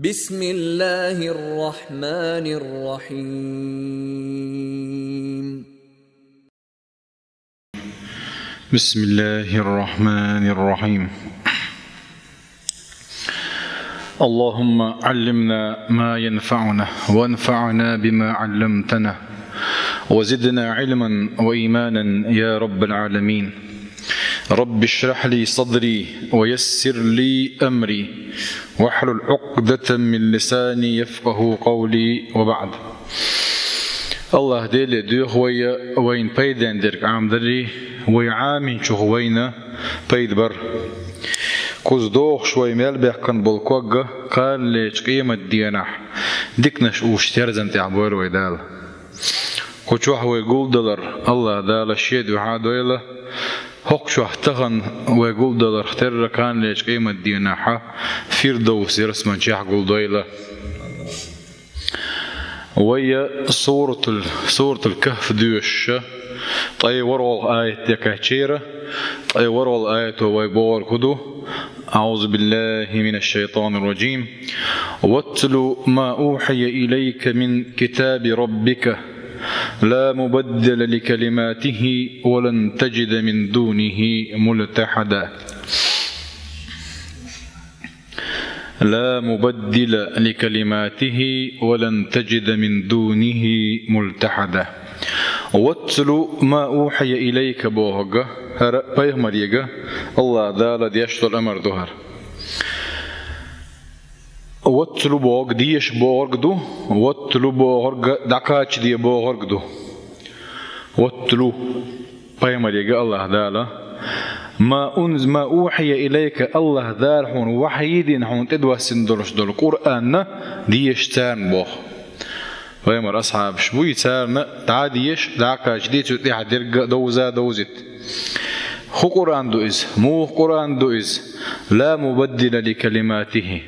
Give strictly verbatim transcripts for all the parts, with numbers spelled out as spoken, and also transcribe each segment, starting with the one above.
بسم الله الرحمن الرحيم. بسم الله الرحمن الرحيم. اللهم علمنا ما ينفعنا وانفعنا بما علمتنا وزدنا علما وإيمانا يا رب العالمين. رب اشرح لي صدري ويسر لي أمري واحلل عقدة من لساني يفقهوا قولي وبعد. АллахӀ Деле доьху вай вайна пайден дерг Ӏамадарий, вай Ӏаминчух вайна пайда бар. Кхуза дохуш вай мел баьккхина болу ког а кханалечу къематдийнахь диканаш уьш терзан тӀехь бойла вай Дала. Кху чохь вай гулдалар АллахӀ Дала Шен дуьхьа а дойла, хӀокху чохь тахана вай гулдаларх терра кханалечу къематдийнахь Фирдовс ялсаманчехь гулдойла. Вай Суратул, Суратул Кахф доьшуш, ткъе ворхӀалгӀа аят тӀе кхаьчнера, ткъе ворхӀалгӀа аято вай бохург хӀун ду? أعوذ بالله من الشيطان الرجيم. واتل ما أوحي إليك من كتاب ربك لا مبدل لكلماته ولن تجد من دونه ملتحدا. لا مبدل لكلماته ولن تجد من دونه ملتحدا. واتل ما أوحي إليك бохург, хӀара пайхамарега АллахӀ Дала деш долу амар ду хӀара. واتل бохург деша бохург ду, واتل бохург дӀакхачаде бохург ду. واتل, пайхамарега АллахӀ Дала, ما أنز-, ما أوحي إليك, АллахӀ Дала хьуна вахьйи дина хьуна тӀедоссина долуш долу Къуръанна деша царна боху. Пайхамар асхьабаш буй, царна дӀа а деша, дӀа а кхачаде, цу тӀехь дерг а довза а довзийта. ХӀун Къуръан ду иза? Муха Къуръан ду иза? لا مبدل لكلماته.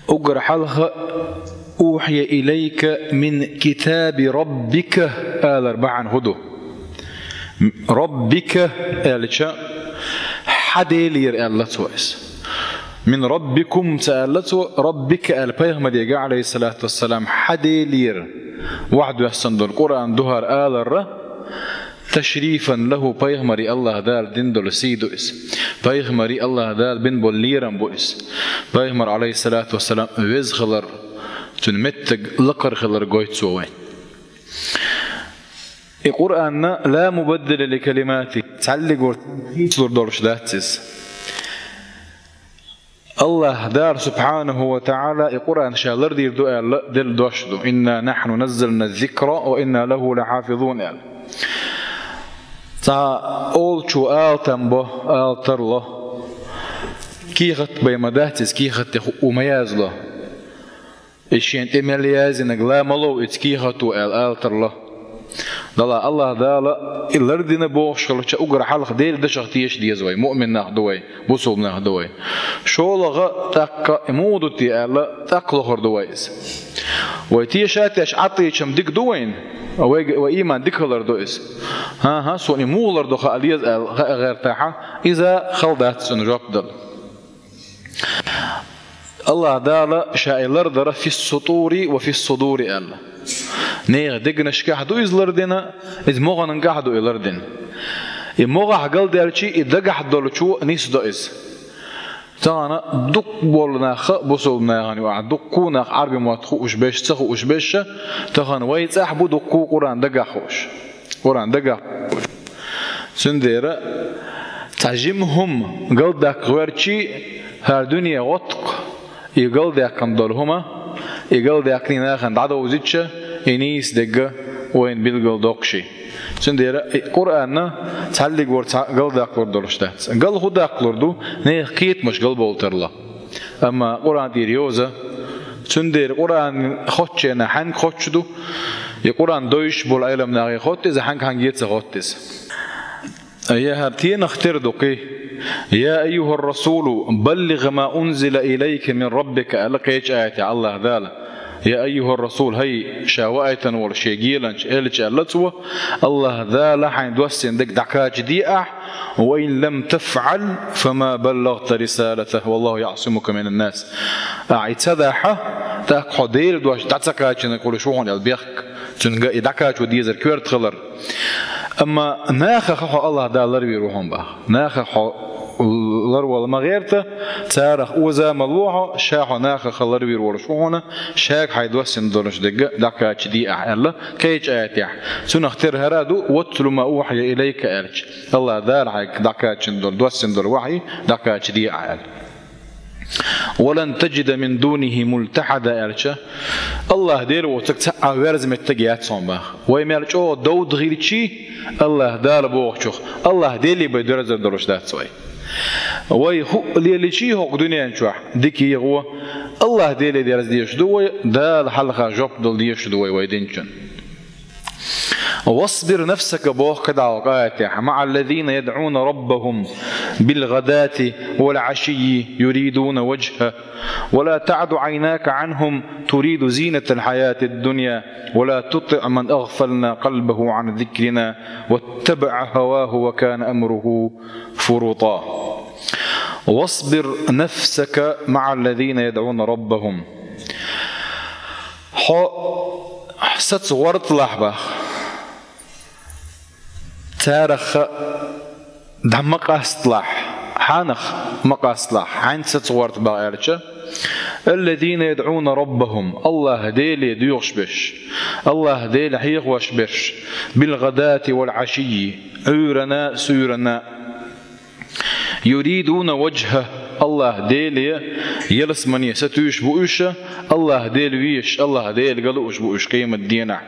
Уггар хьалха أوحي إليك من كتاب ربك алар бахьана хӀун ду? ربك аьлча, хьан Делера аьлла цо иза. من ربكم ца аьлла цо, ربك аьлла пайхамарега, عليه الصلاة والسلام, хьан Делера вахьйи доссана долу Къуръан ду хӀара аларра, تشريفا له, пайхамаре АллахӀ Дала дина долу сий ду иза. Пайхамаре АллахӀ Дала бина болу лерам бу иза. Пайхамар, عليه الصلاة والسلام, веза хилар, цуьнан меттиг лакхара хилар гойту цо вайн. И Къуръанна لا مبدل لكلماته, цхьаллиг вара хийцалур долуш дац иза. АллахӀ Дала, سبحانه وتعالى, и Къуръан Ша лардийр ду аьлла делла дош ду: إنا نحن نزلنا الذكر وإنا له لحافظون аьлла. Цхьа олучо ала там бо, ала тарло. Кехат бен ма дац иза, кехат тӀе хӀуъу ма язло. И шен тӀе мел яздинарг ла ма лов иза кехато аьлла ала тарло. Дала АллахӀ Дала и лардина бохуш хилча, уггар хьалха Делан дашах теша деза вай, муъмин нах ду вай, бусулба нах ду вай. ШолгӀа тӀаккха и муха ду те аьлла, тӀаккха лохур ду вай иза. Вай теша а тешна Ӏад ийча-м дика ду вайна, вай, вай ийман дика хилар ду иза. ХӀан-хӀа, суна и муха лардо хаа деза аьлла, хаа гӀертахь, иза хала дац цунна жоп дала. АллахӀ Дала Ша и лардар في السطور وفي الصدور аьлла. Нехан дегнашкахь ду иза лардина, иза могӀанашкахь ду и лардина. И могӀахь галдаьлча, и дагахь долчо нисдо иза. Тахана дукха болу нах, бусулба нахана юкъахь дуккха нах Ӏарбийн мотт хууш берш, ца хууш берш, тахана вай цӀахь бу дуккха Къуръан дагахь хууш. Къуръан дагахь хууш. Цундела цхьа жима хӀума галдаккха гӀертачи, хӀара дуьне гӀотту-кх и галдаьккхина долу хӀума, и галдаьккхина нахана дӀадовзийта, и нийса дерг вайна билгалдоккхуш. Цундела и Къуръанна цхьаллиг вара цхьа галдаккхалур долуш дац. Гал хӀун даккхалур ду, нехан кхетамаш галбовла тарло. Амма Къуръан тӀера йоза, цундела Къуръан хоттучарна хьаьнга хоттуш ду, и Къуръан дойуш болу Ӏеламнаха хотту иза, хьаьнга-хьаьнга ца хотту иза. Я хӀара тенах тера ду кхин: يا أيها الرسول بلغ ما أنزل إليك من ربك аьлла кхечу аятехь АллахӀ Дала. يا أيها الرسول, хӀай ша ваийтина волу шен геланча элча, аьлла цо, АллахӀ Дала хьайн доссийна дерг дӀакхачаде ахь, وإن لم تفعل فما بلغت رسالته والله يعصمك من الناس. Ахь и ца дахь, тӀаккха хьо Делан дош дӀа ца кхачийнарг хуьлуш ву хьуна аьлла бехк, цуьнга и дӀакхачо дезар коьрта хилар. Амма нахах хьо АллахӀ Дала ларвийр ву хьуна боху. Нахах хьо ларвала ма гӀерта, царах оза ма ло хьо, ша хьо нахах ларвийр волуш ву хьуна, шега хьайн доссийна долуш дерг дӀакхачаде ахь аьлла, кхечу аятехь. Цунах тера хӀара а ду, واتل ما أوحي إليك аьлча. АллахӀ Дала хьайга дӀакхачийна долу, доссийна долу вахьйи дӀакхачаде ахь аьлла. ولن تجد من دونه ملتحدا аьлча, АллахӀ Дела воцург цхьа а верза меттиг яц хьуна боху. Вай мел чӀогӀа довда хилчий, АллахӀ Дала бохучух, АллахӀ Деле бен дерзар долуш дац вай. Вай хӀуъа лелийчий хӀокху дуьнен чохь, дика, ягӀо, АллахӀ Деле дерза дезаш ду вай, Дала хьалха жоп дала дезаш ду вай, вай динчун. واصبر نفسك боху кхидӀа вакъа аятехь, مع الذين يدعون ربهم بالغداة والعشي يريدون وجهه ولا تعد عيناك عنهم تريد زينة الحياة الدنيا ولا تطع من أغفلنا قلبه عن ذكرنا واتبع هواه وكان أمره فرطا. واصبر نفسك مع الذين يدعون ربهم. Хьо саца гӀорталахь боху. Царах дӀа ма къасталахь. Хьанах ма къасталахь, хьаьнца саца гӀорта боху аьлча, الذين يدعون ربهم, АллахӀ Деле доьхуш берш, АллахӀ Деле хьехош берш, بالغداة والعشي, Ӏуьйранна, суьйранна. يريدون وجهه, АллахӀ Деле ялсамане сатуьйсуш бу уьш, АллахӀ Дела везаш, АллахӀ Деле ган лууш бу уьш къематан дийнахь.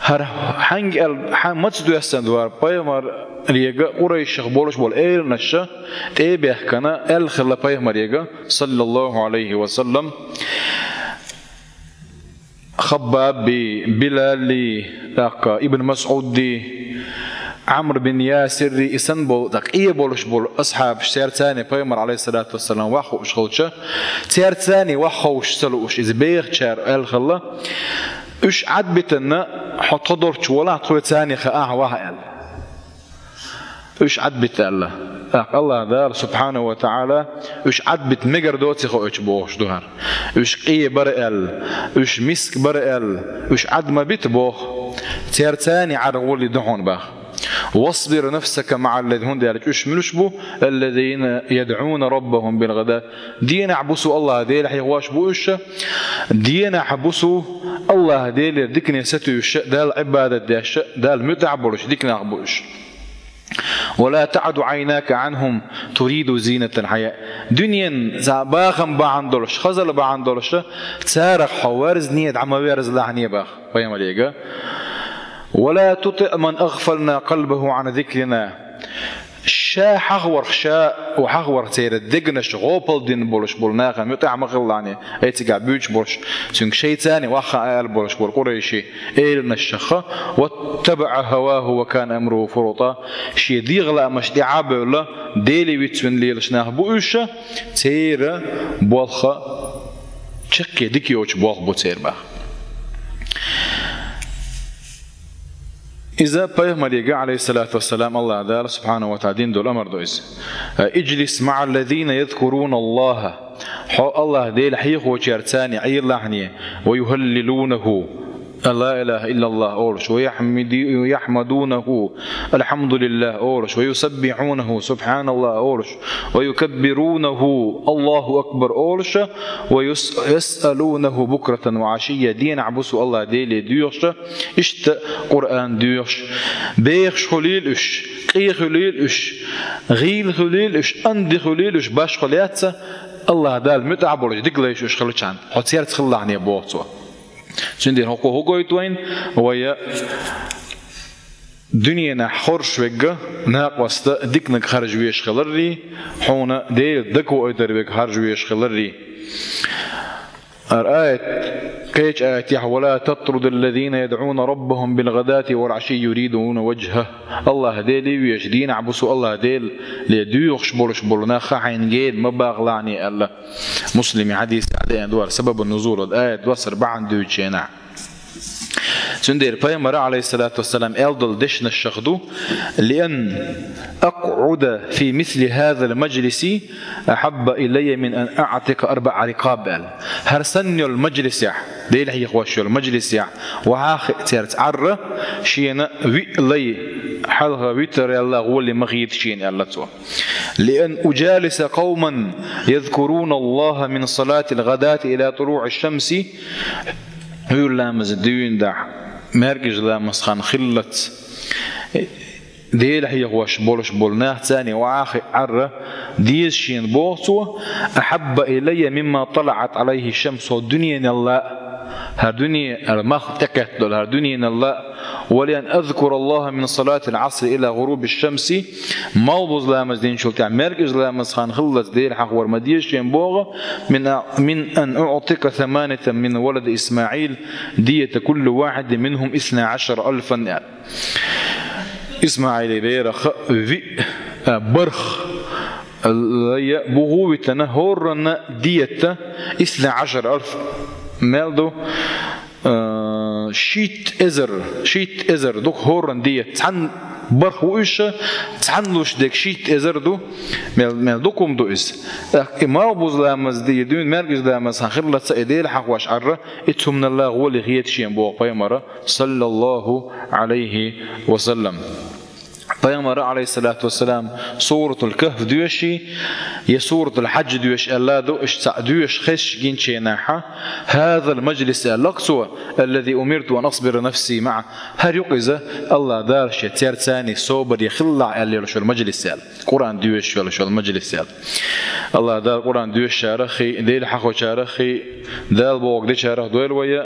ХӀара хьаьнга аьлла, хьан маца доьссина ду хӀара пайхамарега Къурайшах болуш болу эланаш тӀе а баьхкина, аьлла хилла пайхамарега, саллаллаху Ӏалайхи ва саллам, Хаббаби, Билали, тӀаккха Ибн МасӀуди, Ӏамр бин Ясирри, и санна болу, тӀаккха къе болуш болу асхьабаш, церцани пайхамар, Ӏалайхиссалату вассалам, ваха хууш хилча, церцани ваха ховш ца лууш, иза бехачара аьлла хилла, уьш Ӏадбитанна, хьо тхо долчу валахь, тхоьцани хаахь ваха аьлла. Уьш Ӏадбита аьлла. ТӀаккха АллахӀ Дала, субхьанаху ва таӀала, уьш Ӏадбита мегар доций хоуьйтуш бохуш ду хӀара. Уьш къе бара аьлла, уьш миска бара аьлла, уьш Ӏад ма бита боху. Церцани Ӏаргъулли ду хьуна боху. واصبر نفسك مع الذين, хӀунда аьлча уьш муьлш бу, الذين يدعون ربهم بالغداة. Дийнахь буса АллахӀ Дела хьехош бу уьш. Дийнахь буса АллахӀ Делера дикане сатуьйсуш, Далла Ӏибадат деш, Далла муьтӀахь болуш дика нах бу уьш. ولا تعد عيناك عنهم تريد زينة الحياة. Дуьненан цхьа бахам бахьана долуш, хазалла бахьана долуш, царах хьо верзане дӀа ма верзалахь боху пайхамарега. ولا تطع من أغفلنا قلبه عن ذكرنا. Ша хьахаварх, ша хьахаварх церан дегнаш гӀопал дина болуш болу нахана муьтӀахь ма хилалахь, айцигахь буьйцуш болуш, цуьнга шайцани ваха аьлла болуш болу къурайши эланашха, واتبع هواه وكان أمره فرطا, шен дегӀан лаамашна тӀаьхьа а бевлла, Деле вицвина лелаш нах бу уьш, церан болх чаккхе дика йоцуш болх бу церан боху. Иза пайхамарега, Ӏалайхиссалату вассалам, АллахӀ Дала, субхьанаху ва таӀала, дина долу амар ду иза. اجلس مع الذين يذكرون الله. Хьо АллахӀ Дела хьехочаьрца Ӏелахьне, ويهللونه, لا إله إلا الله олуш, ويحمد-, ويحمدونه, الحمد لله олуш, ويسبحونه, سبحان الله олуш, ويكبرونه, الله أكبر олуш, ويس-, يسألونه بكرة وعشيا, дийнахь буса АллахӀ Деле доьхуш, иштта Къуръан доьхуш, бехаш хуьлийла уьш, къе хуьлийла уьш, гӀийла хуьлийла уьш, анди хуьлийла уьш, башхо лаьцна, АллахӀ Далла муьтӀахь болуш, дика лайш уьш хилчахьана, хьо церца хилалахьне боху цо. Цундела хӀокхо хӀун гойту вайна? Вай дуьненахь хоржуш верг, накъост, диканиг харжа везаш хиларрий, хьуна Делан дагавоуьйтур верг харжа везаш хиларрий. Ар аят, кхеча аятехь: «ولا تطرد الذين يدعون ربهم بالغداة والعشي يريدون وجهه». АллахӀ Деле везаш, дийнахь-бусо АллахӀ Деле доьхуш болуш болу нах хьайна гена ма бахалахь аьлла. Муслиме хьадис тӀехь деана ду ара, сабабу нузул, аят доссар бахьана дуьйцучу хенахь. Цундела Пайхамара, Ӏалайхиссалату вассалам, аьлла долу дешнашах ду: «لأن أقعد في مثل هذا المجلس أحب إلي من أن أعتق أربع رقاب», аьлла. ХӀара санна йолу мажлисехь, Дела хьехош йолу мажлисехь, вахьа а хиъна церца Ӏарра, шена виъ лай хьалха витар аьлла гӀоле ма хета шена, аьлла цо. «لأن أجالس قوما يذكرون الله من صلاة الغداة إلى طلوع الشمس». Ӏуьйра ламаз дуьйна дахь, маьркӀажа ламаз хан хиллалц, Дела хьехош болуш болу нах, царна вахьа а хиъна Ӏарра деза шена, боху цо, «أحب إلي مما طلعت عليه الشمس», хӀокху дуьненал а, хӀара дуьне, хӀара мах тӀекхеттадолу хӀара дуьненал а, «ولأن أذكر الله من صلاة العصر إلى غروب الشمس», малхбуза ламаз динчул тӀаьхьа маьркӀажа ламаз хан хиллалц Дела хьехор ма деза шена, боху, «من أ-، من أن أعتق ثمانية من ولد إسماعيل دية كل واحد منهم اثنا عشر ألفا», аьлла. ИсмаӀилан берах виъ, а, бархӀ лай а, бухахь а витина, хӀоранна дият, исна Ӏашар алф мел ду, а, шийтта эзар, шийтта эзар ду хӀоранна дият. Цхьана бархӀ ву уьш, цхьана луш дерг шийтта эзар ду, мел, мел дукха хӀума ду иза. ТӀаккха и малхбуза ламаз дийр дуьйна, маьркӀажа ламаз хан хиллалц и Дела хьехош Ӏарра, и цу хӀуманал а гӀоле хета шена, боху Пайхамара, саллаллаху Ӏалайхи ва саллам. Пайхамара, Ӏалайхиссалату вассалам, Суратул Кахф доьший, я Суратул Хьадж доьший аьлла ду, уьш цхьаъ доьшуш хезча гинчу хенахь, «هذا المجلس», аьлла-кх цо, «الذي أمرت أن أصبر نفسي معه». ХӀара ю-кх иза, АллахӀ Дала шен церца собаре хилалахь аьлла йолуш йолу мажлис аьлла. Къуръан доьшуш йолуш йолу мажлис аьлла. АллахӀ Дала Къуръан доьшучарах а, Дела хьехочарах а, Дала бохург дечарах а дойла вай.